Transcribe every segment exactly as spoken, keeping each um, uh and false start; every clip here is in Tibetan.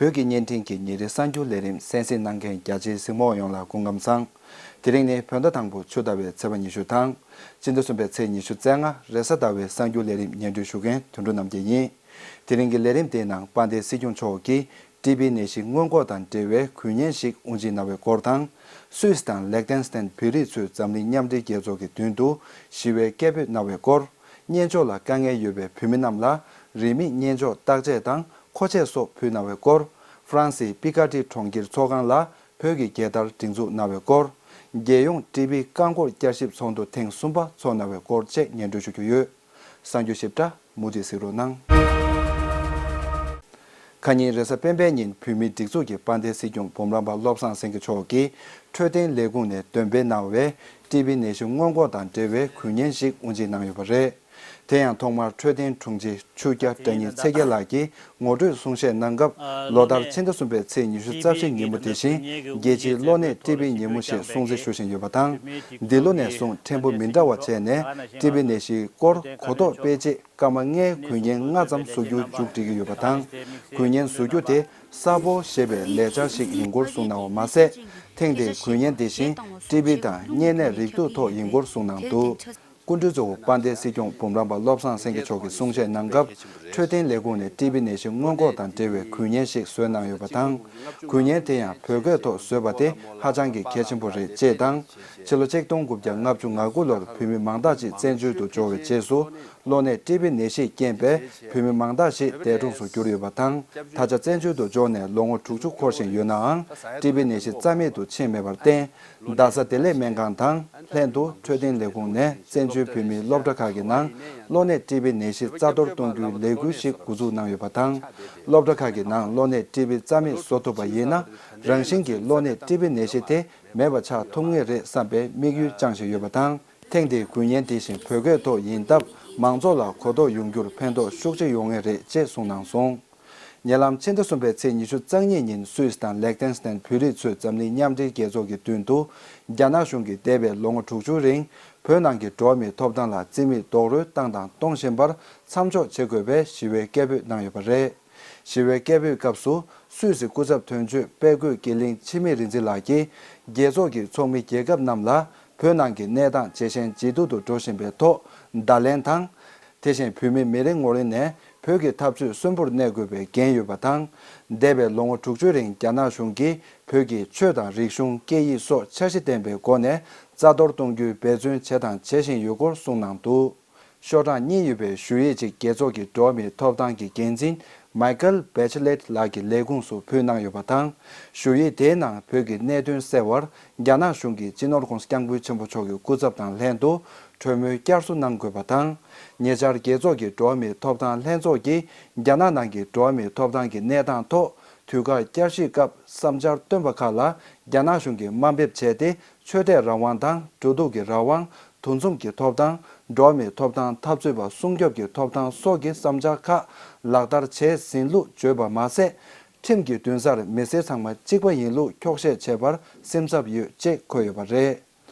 བོད་ཀྱི་བརྙན་འཕྲིན་གྱི་ཉིན་རེའི་གསར་འགྱུར་ལས་རིམ་གསན་གཟིགས་གནང་མཁན་རྒྱ་ཆེའི་གཟིགས་མོ་ཡོངས་ལ་སྐུ་ཁམས་བཟང་། དེ་རིང་ནི་བོད་ཟླ་དང་པོ་ཆུ་ཟླ་བའི་ཚེས་པ་ཉི་ཤུ་དང་། སྤྱི་ཟླ་གསུམ་པའི་ཚེས་ཉི་ཤུ་རྩ་ལྔ་རེས་གཟའ་ཟླ་བའི་གསར་འགྱུར་ལས་རིམ་སྙན་སྒྲོན་ཞུ་མཁན་དོན་གྲུབ་རྣམ་རྒྱལ་ཡིན། དེ་རིང་གི་ལས་རིམ་དེའི་ནང་དཔལ་ལྡན་སྲིད་སྐྱོང་མཆོག་གིས་ཊི་བི་ནད་གཞི་སྔོན་འགོག་དང་འབྲེལ་བའི་དགོས་ངེས་ཤིག་དབུ་འབྱེད་གནང་བའི་སྐོར་དང་། སུད་སི་དང་ལེག་ཏེན་སི་ཏན་བོད་རིགས་ཚོས་འཛམ་གླིང་མཉམ་འབྲེལ་རྒྱལ་ཚོགས་ཀྱི་མདུན་དུ་ཞི་བའི་སྐད་འབོད་གནང་བའི་སྐོར། གཉེན་སྦྱོར་ལ་དཀའ་ངལ་ཡོད་པའི་བོད་མི་རྣམས་ལ་རིན་མེད་གཉེན་སྦྱོར་བརྟག་དཔྱད་དང་མཁོ་ཆས་སོགས་ཕུལ་གནང་བའི་སྐོར། ཧྥ་རན་སིའི་པི་ཀ་ཏི་གྲོང་ཁྱེར་ཚོགས་ཁང་ལ་བོད་ཀྱི་རྒྱལ་དར་སྒྲེང་འཛུགས་གནང་བའི་སྐོར། རྒྱལ་ཡོངས་ཊི་བི་རྐང་འཁོར་བསྐྱར་ཞིབ་ཚོགས་འདུ་ཐེངས་གསུམ་པ་འཚོགས་གནང་བའི་སྐོར་བཅས་སྙན་སྒྲོན་ཞུ་རྒྱུ་ཡོད། གསར་འགྱུར་ཞིབ་ཕྲ་མུ་མཐུད་གཟིགས་རོགས་གནང་། ཁ་ཉིན་རེས་གཟའ་སྤེན་པའི་ཉིན་བོད་མིའི་སྒྲིག་འཛུགས་ཀྱི་དཔལ་ལྡན་སྲིད་སྐྱོང་འབུམ་རམས་པ་བློ་བཟང་སེང་གེ་མཆོག་གིས་འཕྲོད་བསྟེན་ལས་ཁུངས་ནས་འདོན་སྤེལ་གནང་བའི་ཊི་བི་ནད་གཞི་སྔོན་འགོག་དང་འབྲེལ་བའི་དགོས་ངེས་ཤིག་དབུ་འབྱེད་གནང་ཡོད་པ་རེད། དེ་ཡང་ཐོག་མར་འཕྲོད་བསྟེན་དྲུང་ཆེ་ཆོས་སྐྱ་སྒྲ་སྙན་ཚེ་རྒྱལ་ལགས་ཀྱིས་ངོ་སྤྲོད་གསུང་བཤད་གནང་སྐབས། ལོ་ལྟར་ཕྱི་ཟླ་གསུམ་པའི་ཚེས་ཉི་ཤུ་རྩ་བཞི་ཉིན་མོ་དེ་བཞིན་རྒྱལ་སྤྱིའི་གློ་ནད་ཊི་བི་ཉིན་མོ་ཞེས་སྲུང་བརྩི་ཞུ་བཞིན་ཡོད་པ་དང་། འདི་ལོ་ནས་བཟུང་ཕྲན་བུ་མི་འདྲ་བ་བྱས་ནས་ཊི་བི་ནད་གཞིའི་སྐོར་གོ་རྟོགས་སྤེལ་ཆེད་སྐར་མ་ལྔའི་དགོས་ངེས་ལྔ་ཙམ་བཟོ་རྒྱུ་མཇུག་སྒྲིལ་གྱི་ཡོད་པ་དང་། དགོས་ངེས་བཟོ་རྒྱུ་དེ་གསལ་པོ་ཞེས་པའི་ལས་འཆར་ཞིག་ཡིན་སྐོར་གསུངས་གནང་བ་མ་ཟད། ཐེངས་འདིའི་དགོས་ངེས་དེ་བཞིན་ཊི་བི་དང་གཉན་ནད་རེག་དུག་ཐོག་ཡིན་སྐོར་གསུངས་གནང་འདུག་སྐུ་མགྲོན་གཙོ་བོ་དཔལ་ལྡན་སྲིད་སྐྱོང་འབུམ་རམས་པ་བློ་བཟང་སེང་གེ་མཆོག་གིས་གསུང་བཤད་གནང་སྐབས། འཕྲོད་བསྟེན་ལས་ཁུངས་ནས་ཊི་བི་ནད་གཞི་སྔོན་འགོག་དང་འབྲེལ་བའི་དགོས་ངེས་ཤིག་བཟོས་གནང་ཡོད་པ་དང་། དགོས་ངེས་དེ་ཡང་བོད་སྐད་ཐོག་བཟོས་པ་དེ་ཧ་ཅང་གི་གལ་ཆེན་པོ་རེད་ཅེས་དང་། ཕྱི་ལོ་ཆིག་སྟོང་དགུ་བརྒྱ་ལྔ་བཅུ་ང་དགུ་ལོར་བོད་མི་མང་དག་ཅིག་བཙན་བྱོལ་དུ་འབྱོར་བའི་རྗེས་སུ། གློ་ནད་ཊི་བི་ནད་གཞིས་རྐྱེན་པས་བོད་མི་མང་དག་ཞིག་འདས་གྲོངས་སུ་གྱུར་ཡོད་པ་དང་། ད་ཆ་བཙན་བྱོལ་དུ་འབྱོར་ནས་ལོ་ངོ་དྲུག་ཅུ་འཁོར་བཞིན་ཡོད་ནའང་ཊི་བི་ནད་གཞི་རྩ་མེད་དུ་ཕྱིན་མེད་པར་བརྟེན། རྡ་ས་བདེ་ལེགས་སྨན་ཁང་དང་ལྷན་དུ་འཕྲོད་བསྟེན་ལས་ཁུངས་ནས་བཙན་བྱོལ་བོད་མིའི་སློབ་གྲྭ་ཁག་གི་ནང་གློ་ནད་ཊི་བི་ནད་གཞི་རྩ་གཏོར་གཏོང་རྒྱུའི་ལས་འགུལ་ཞིག་འགོ་འཛུགས་གནང་ཡོད་པ་དང་། སློབ་གྲྭ་ཁག་གི་ནང་གློ་ནད་ཊི་བི་རྩ་མེད་བཟོ་ཐུབ་པ་ཡིན་ན། རང་བཞིན་གྱིས་གློ་ནད་ཊི་བི་ནད་གཞི་དེ་མེད་པ་ཆགས་ཐུབ་ངེས་རེད་བསམ་པའི་དམིགས་ཡུལ་བཅངས་བཞིན་ཡོད་པ་དང་། ཐེངས་འདིའི་དགོས་ངེས་དེ་བཞིན་བོད་སྐད་ཐོག་ཡིན་སྟབས། མང་ཚོགས་ལ་གོ་རྟོགས་ཡོང་རྒྱུར་ཕན་ཐོགས་ཤུགས་ཆེ་ཡོང་ངེས་རེད་ཅེས་གསུངས་གནང་སོང་། ཉེ་ལམ་ཕྱི་ཟླ་གསུམ་པའི་ཚེས་ཉི་ཤུ་རྩ་གཉིས་ཉིན་སུད་སི་དང་ལེག་ཏེན་སི་ཏན་བོད་རིགས་ཚོས་འཛམ་གླིང་མཉམ་འབྲེལ་རྒྱལ་ཚོགས་ཀྱི་མདུན་དུ། རྒྱ་ནག་གཞུང་གིས་འདས་པའི་ལོ་ངོ་དྲུག་ཅུའི་རིང་། བོད་ནང་གི་འགྲོ་བ་མིའི་ཐོབ་ཐང་ལ་བརྩི་མེད་རྡོག་རོལ་བཏང་དང་གཏོང་བཞིན་པར་མཚམས་འཇོག་བྱེད་དགོས་པའི་ཞི་བའི་སྐད་འབོད་གནང་ཡོད་པ་རེད། ཞི་བའི་སྐད་འབོད་སྐབས་སུ། སུད་སི་སྐུ་ཚབ་དོན་གཅོད་དཔལ་སྐུ་དགེ་ལེགས་འཆི་མེད་རིག་འཛིན་ལགས་ཀྱིས། རྒྱལ་ཚོགས་ཀྱི་ཚོགས་མི་རྒྱལ་ཁབ་རྣམས་ལ། བོད་ནང་གི་གནས་སྟངས་ཇེ་ཞན་ཇེ་སྡུག་ཏུ་འགྲོ་བཞིན་པའི་ཐོག་བརྡ་ལན་དང་། དེ་བཞིན་བོད་མི་མི་རེ་ངོ་རེ་ནས་བོད་ཀྱི་འཐབ་རྩོད་གསོན་པོར་གནས་དགོས་པའི་འགན་ཡོད་པ་དང་། འདས་པའི་ལོ་ངོ་དྲུག་ཅུའི་རིང་རྒྱ་ནག་གཞུང་གིས་བོད་ཀྱི་ཆོས་དང་རིག་གཞུང་སྐད་ཡིག་སོགས་འཆར་གཞི་ལྡན་པའི་སྒོ་ནས་རྩ་གཏོར་གཏོང་རྒྱུའི་འབད་བརྩོན་བྱས་དང་བྱེད་བཞིན་ཡོད་སྐོར་གསུངས་གནང་འདུག་ཤོག་གྲངས་གཉིས་ཡོད་པའི་ཞུ་ཡིག་ཅིག་རྒྱལ་ཚོགས་ཀྱི་འགྲོ་བ་མིའི་ཐོབ་ཐང་གི་འགན་འཛིན་མའི་ཀལ་བེ་ཆེ་ལེད་ལགས་ཀྱི་ལས་ཁུངས་སུ་ཕུལ་གནང་ཡོད་པ་དང་། ཞུ་ཡིག་དེའི་ནང་བོད་ཀྱི་གནད་དོན་སེལ་བར་རྒྱ་ནག་གཞུང་གིས་སྤྱི་ནོར་༧གོང་ས་༧སྐྱབས་མགོན་ཆེན་པོ་མཆོག་གི་སྐུ་ཚབ་དང་ལྷན་དུ་གྲོས་མོལ་བསྐྱར་གསོ་གནང་དགོས་པ་དང་། ཉེ་ཆར་རྒྱལ་ཚོགས་ཀྱི་འགྲོ་བ་མིའི་ཐོབ་ཐང་ལྷན་ཚོགས་ཀྱིས་རྒྱ་ནག་ནང་གི་འགྲོ་བ་མིའི་ཐོབ་ཐང་གི་གནས་སྟངས་ཐོག་དུས་བཀག་བསྐྱར་ཞིབ་སྐབས་བསམ་འཆར་བཏོན་པ་ཁག་ལ་རྒྱ་ནག་གཞུང་གིས་དམའ་འབེབས་བྱས་ཏེ། ཆོས་དད་རང་དབང་དང་འགྲོ་འདུག་གི་རང་དབང་། འདུ་འཛོམས་ཀྱི་ཐོབ་ཐང་། འགྲོ་བ་མིའི་ཐོབ་ཐང་འཐབ་རྩོད་པ་སྲུང་སྐྱོབ་ཀྱི་ཐོབ་ཐང་སོགས་ཀྱི་བསམ་འཆར་ཁག་ལག་བསྟར་བྱས་ཟིན་ལུགས་བརྗོད་པ་མ་ཟད། ཁྲིམས་ཀྱི་འདུན་སར་མི་སེར་ཚང་མ་གཅིག་པ་ཡིན་ལུགས་འཁྱོག་བཤད་བྱས་པར་སེམས་འཚབ་ཡོད་ཅེས་འཁོད་ཡོད་པ་རེད།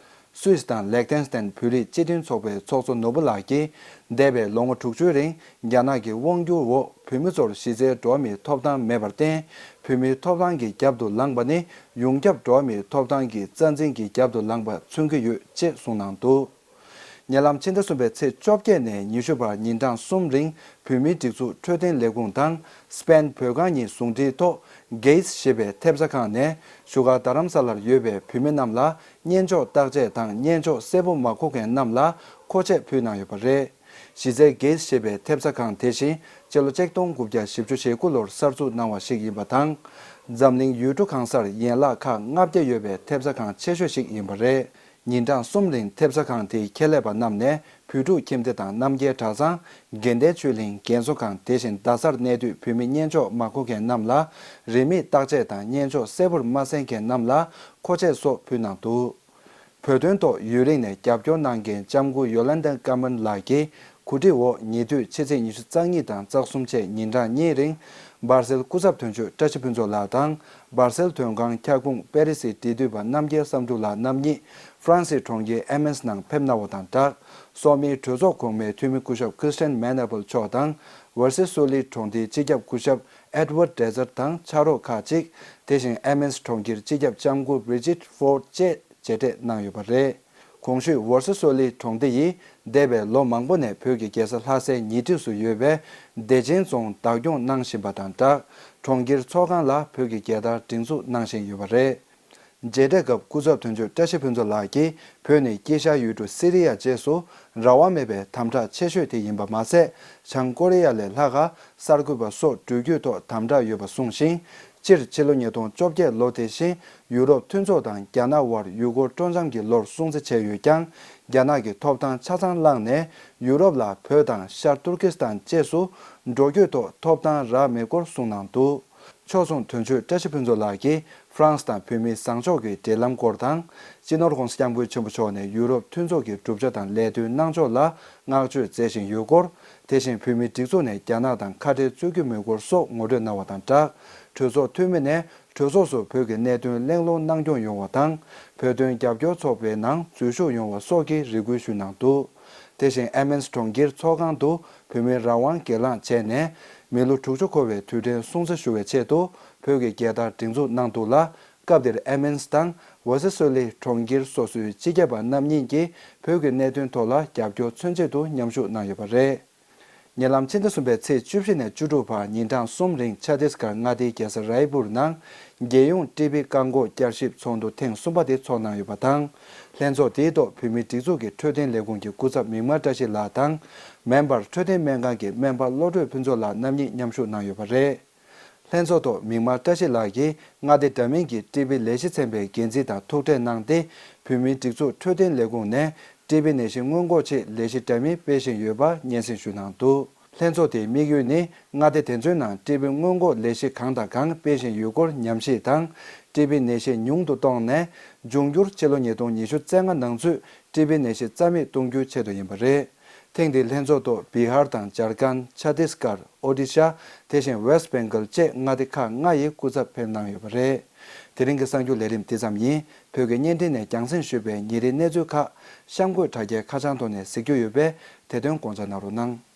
སུད་སི་དང་ལེག་ཏེན་སི་ཏན་བོད་རིགས་སྤྱི་མཐུན་ཚོགས་པའི་ཚོགས་གཙོ་ནོར་བུ་ལགས་ཀྱིས། འདས་པའི་ལོ་ངོ་དྲུག་ཅུའི་རིང་རྒྱ་ནག་གི་དབང་བསྒྱུར་འོག་བོད་མི་ཚོར་གཞི་རྩའི་འགྲོ་བ་མིའི་ཐོབ་ཐང་མེད་པར་བརྟེན། བོད་མིའི་ཐོབ་ཐང་གི་རྒྱབ་ཏུ་ལངས་པ་ནི་ཡོངས་ཁྱབ་འགྲོ་བ་མིའི་ཐོབ་ཐང་གི་རྩ་འཛིན་གྱི་རྒྱབ་ཏུ་ལངས་པ་མཚོན་གྱི་ཡོད་ཅེས་གསུངས་གནང་འདུག་ཉེ་ལམ་ཕྱི་ཟླ་གསུམ་པའི་ཚེས་བཅོ་བརྒྱད་ནས་ཉི་ཤུ་བར་ཉིན་གྲངས་གསུམ་རིང་བོད་མིའི་སྒྲིག་འཛུགས་འཕྲོད་བསྟེན་ལས་ཁུངས་དང་སི་པེན་བོད་ཁང་གཉིས་ཟུང་འབྲེལ་ཐོག་གེ་ཏི་ཞེས་པའི་ཐེབས་རྩ་ཁང་ནས་བཞུགས་སྒར་རྡ་རམ་ས་ལར་ཡོད་པའི་བོད་མི་རྣམས་ལ་གཉེན་སྦྱོར་བརྟག་དཔྱད་དང་གཉེན་སྦྱོར་གསལ་པོ་མ་གོ་མཁན་རྣམས་ལ་མཁོ་ཆས་ཕུལ་གནང་ཡོད་པ་རེད། གཞི་རྩའི་གེ་ཏི་ཞེས་པའི་ཐེབས་རྩ་ཁང་དེ་བཞིན་སྤྱི་ལོ་ཆིག་སྟོང་དགུ་བརྒྱ་བཞི་བཅུ་ཞེ་དགུ་ལོར་གསར་འཛུགས་གནང་བ་ཞིག་ཡིན་པ་དང་། འཛམ་གླིང་ཡུལ་གྲུ་གང་སར་ཡན་ལག་ཁག་ལྔ་བརྒྱ་ཡོད་པའི་ཐེབས་རྩ་ཁང་ཆེ་ཤོས་ཤིག་ཡིན་པ་རེད། ཉིན་གྲངས་གསུམ་རིང་ཐེབས་རྩ་ཁང་དེའི་ཁྱད་ལས་པ་རྣམས་ནས་བོད་ཕྲུག་ཁྱིམ་སྡེ་དང་རྣམ་རྒྱལ་གྲྭ་ཚང་། དགེ་ལྡན་ཆོས་གླིང་རྒན་གསོ་ཁང་དེ་བཞིན་རྡ་སར་གནས་སྡོད་བོད་མི་གཉེན་སྦྱོར་མ་གོ་མཁན་རྣམས་ལ་རིན་མེད་བརྟག་དཔྱད་དང་གཉེན་སྦྱོར་གསལ་པོར་མ་གསན་མཁན་རྣམས་ལ་མཁོ་ཆས་སོགས་ཕུལ་གནང་འདུག་བོད་དོན་ཐོག་ཡུན་རིང་ནས་རྒྱབ་སྐྱོར་གནང་མཁན་ལྕམ་སྐུ་ཡོ་ལན་ཏཱ་ཀར་མན་ལགས་ཀྱིས་གོ་སྒྲིག་འོག་ཉེ་དུས་ཕྱི་ཚེས་ཉི་ཤུ་རྩ་གཉིས་དང་རྩ་གསུམ་བཅས་ཉིན་གྲངས་གཉིས་རིང་། སྦར་སེལ་སྐུ་ཚབ་དོན་གཅོད་བཀྲ་ཤིས་ཕུན་ཚོགས་ལགས་དང་། སྦར་སེལ་དོན་ཁང་འཁྱག་ཁུང་པེ་རི་སིའི་འབྲེལ་མཐུད་པ་རྣམ་རྒྱལ་བསམ་འགྲུབ་ལགས་རྣམ་གཉིས། ཧྥ་རན་སིའི་གྲོང་ཁྱེར་ཨེ་མེན་སི་ནང་ཕེབས་གནང་བ་དང་སྦྲགས། སོག་མིའི་གྲོས་ཚོགས་གོང་མའི་འཐུས་མི་སྐུ་ཞབས་ཁྲི་སི་ཊན་མན་ཨེ་པལ་མཆོག་དང་། ཝར་སི་སོ་ལི་གྲོང་སྡེའི་སྤྱི་ཁྱབ་སྐུ་ཞབས་ Edward Desert དང་ཕྱག་རོགས་ཁག་ཅིག་དེ་བཞིན་Amiens གྲོང་ཁྱེར་སྤྱི་ཁྱབ་ལྕམ་སྐུ་Brigitte Ford བཅས་མཇལ་འཕྲད་གནང་ཡོད་པ་རེད། གོང་ཞུས་ཝར་སི་སོ་ལི་གྲོང་སྡེ་ཡིས་འདས་པའི་ལོ་མང་པོ་ནས་བོད་ཀྱི་རྒྱལ་ས་ལྷ་སའི་ཉེ་འཁྲིས་སུ་ཡོད་པའི་བདེ་ཆེན་རྫོང་བདག་སྐྱོང་གནང་བཞིན་པ་དང་སྦྲགས། གྲོང་ཁྱེར་ཚོགས་ཁང་ལ་བོད་ཀྱི་རྒྱལ་དར་སྒྲེང་འཛུགས་གནང་བཞིན་ཡོད་པ་རེད། མཇལ་འཕྲད་སྐབས་སྐུ་ཚབ་དོན་གཅོད་བཀྲ་ཤིས་ཕུན་ཚོགས་ལགས་ཀྱིས་བོད་ནི་དཀྱིལ་ཤར་ཡུལ་གྲུ་སི་རི་ཡ་བཅས་སུ་རང་དབང་མེད་པའི་དམ་དྲག་ཆེ་ཤོས་དེ་ཡིན་པ་མ་ཟད། བྱང་ཀོ་རི་ཡ་ལས་ལྷག་ག་གསར་འགོད་པ་སོགས་འགྲུལ་སྐྱོད་ཐོག་དམ་དྲག་ཡོད་པ་གསུངས་ཤིང་། སྤྱིར་ཕྱི་ལོ་ཉིས་སྟོང་བཅོ་བརྒྱད་ལོ་དེ་བཞིན་ཡུ་རོབ་མཐུན་ཚོགས་དང་རྒྱ་ནག་དབར་ཡུལ་སྐོར་སྤྲོ་འཆམ་གྱི་ལོར་སྲུང་བརྩི་བྱས་ཡོད་ཀྱང་། རྒྱ་ནག་གི་ཐོབ་ཐང་ཆ་ཚང་བླངས་ནས་ཡུ་རོབ་ལ་བོད་དང་ཤར་ཏུར་ཀི་སི་ཐན་བཅས་སུ་འགྲོ་སྐྱོད་ཐོག་ཐོབ་ཐང་རག་མེད་སྐོར་གསུངས་གནང་འདུག་ཕྱོགས་མཚུངས་དོན་གཅོད་བཀྲ་ཤིས་ཕུན་ཚོགས་ལགས་ཀྱིས་ཧྥ་རན་སི་དང་བོད་མིའི་བཟང་ཕྱོགས་ཀྱི་འབྲེལ་ལམ་སྐོར་དང་། སྤྱི་ནོར་༧གོང་ས་༧སྐྱབས་མགོན་ཆེན་པོ་མཆོག་ནས་ཡུ་རོབ་མཐུན་ཚོགས་ཀྱི་གྲུབ་ཆ་དང་ལས་དོན་གནང་ཕྱོགས་ལ་བསྔགས་བརྗོད་མཛད་བཞིན་ཡོད་སྐོར། དེ་བཞིན་བོད་མིའི་སྒྲིག་འཛུགས་ནས་རྒྱ་ནག་དང་ཁ་བྲལ་རྩོད་རྒྱུ་མེད་སྐོར་སོགས་ངོ་སྤྲོད་གནང་བ་དང་སྦྲགས། གྲོས་ཚོགས་འཐུས་མི་ནས་གྲོས་ཚོགས་སུ་བོད་ཀྱི་གནད་དོན་གླེང་སློང་གནང་སྐྱོང་ཡོང་བ་དང་། བོད་དོན་རྒྱབ་སྐྱོར་ཚོགས་པའི་ནང་འཛུལ་ཞུགས་ཡོང་བ་སོགས་ཀྱི་རེ་སྐུལ་ཞུས་གནང་འདུག་དེ་བཞིན་ཨེ་མེན་སི་གྲོང་ཁྱེར་ཚོགས་ཁང་དུ་བོད་མིའི་རང་དབང་སྒེར་ལངས་བྱས་ནས་མི་ལོ་དྲུག་ཅུ་འཁོར་བའི་དུས་དྲན་སྲུང་བརྩི་ཞུ་བའི་ཆེད་དུ་བོད་ཀྱི་རྒྱལ་དར་སྒྲེང་འཛུགས་གནང་འདུག་ལ། སྐབས་དེར་ཨེ་མེན་སི་དང་ཝེ་སི་སོ་ལི་གྲོང་ཁྱེར་སོ་སོའི་སྤྱི་ཁྱབ་པ་རྣམ་གཉིས་ཀྱིས་བོད་ཀྱི་གནད་དོན་ཐོག་ལ་རྒྱབ་སྐྱོར་མཚོན་ཆེད་དུ་མཉམ་ཞུགས་གནང་ཡོད་པ་རེད། ཉེ་ལམ་ཕྱི་ཟླ་གསུམ་པའི་ཚེས་བཅུ་བཞི་ནས་བཅུ་དྲུག་བར་ཉིན་གྲངས་གསུམ་རིང་ཆ་ཏིས་གྷར་མངའ་སྡེའི་རྒྱལ་ས་རའི་པུར་ནང་རྒྱལ་ཡོངས་ཊི་བི་བཀག་འགོག་བསྐྱར་ཞིབ་ཚོགས་འདུ་ཐེངས་གསུམ་པ་དེ་ཚོགས་གནང་ཡོད་པ་དང་། ལྷན་ཚོགས་དེའི་ཐོག་བོད་མིའི་སྒྲིག་འཛུགས་ཀྱི་འཕྲོད་བསྟེན་ལས་ཁུངས་ཀྱི་སྐུ་ཚབ་མིག་དམར་བཀྲ་ཤིས་ལགས་དང་། མོན་པར་འཕྲོད་བསྟེན་སྨན་ཁང་གི་སྨན་པ་བློ་གྲོས་ཕུན་ཚོགས་ལགས་རྣམ་གཉིས་མཉམ་ཞུགས་གནང་ཡོད་པ་རེད། ལྷན་ཚོགས་ཐོག་མིག་དམར་བཀྲ་ཤིས་ལགས་ཀྱིས་མངའ་སྡེ་འདྲ་མིན་གྱི་ཊི་བི་ལས་གཞི་ཚན་པའི་འགན་འཛིན་དང་ཐུག་འཕྲད་གནང་སྟེ། བོད་མིའི་སྒྲིག་འཛུགས་འཕྲོད་བསྟེན་ལས་ཁུངས་ནས་ཊི་བི་ནད་གཞི་སྔོན་འགོག་ཆེད་ལས་གཞི་འདྲ་མིན་སྤེལ་བཞིན་ཡོད་པ་སྙན་སེང་ཞུས་གནང་འདུག་ལྷན་ཚོགས་དེའི་དམིགས་ཡུལ་ནི་མངའ་སྡེ་དེ་ཚོའི་ནང་ཊི་བི་སྔོན་འགོག་ལས་གཞི་གང་དང་གང་སྤེལ་བཞིན་ཡོད་སྐོར་ཉམས་ཞིབ་དང་། ཊི་བི་ནད་གཞི་ཉུང་དུ་གཏོང་ནས། འབྱུང་འགྱུར་ཕྱི་ལོ་ཉིས་སྟོང་ཉི་ཤུ་རྩ་ལྔ་ནང་ཚུད་ཊི་བི་ནད་གཞི་རྩ་མེད་གཏོང་རྒྱུའི་ཆེད་དུ་ཡིན་པ་རེད། ཐེངས་འདིའི་ལྷན་ཚོགས་ཐོག་བི་ཧར་དང་ཇར་ཁན། ཆ་ཏིས་གྷར། ཨོ་ཌི་ཤ། དེ་བཞིན་ཝེ་སི་ཊི་བེང་གལ་བཅས་མངའ་སྡེ་ཁག་ལྔ་ཡི་སྐུ་ཚབ་ཕེབས་གནང་ཡོད་པ་རེད། དེ་རིང་གི་གསར་འགྱུར་ལས་རིམ་འདི་ཙམ་ཡིན། བོད་ཀྱི་བརྙན་འཕྲིན་ནས་རྒྱང་སྲིང་ཞུས་པའི་ཉིན་རེའི་གནས་ཚུལ་ཁག་གཤམ་འཁོད་དྲ་རྒྱའི་ཁ་བྱང་ཐོག་ནས་གཟིགས་རྒྱུ་ཡོད་པས། དེ་དོན་དགོངས་འཇགས་གནང་རོགས་གནང་།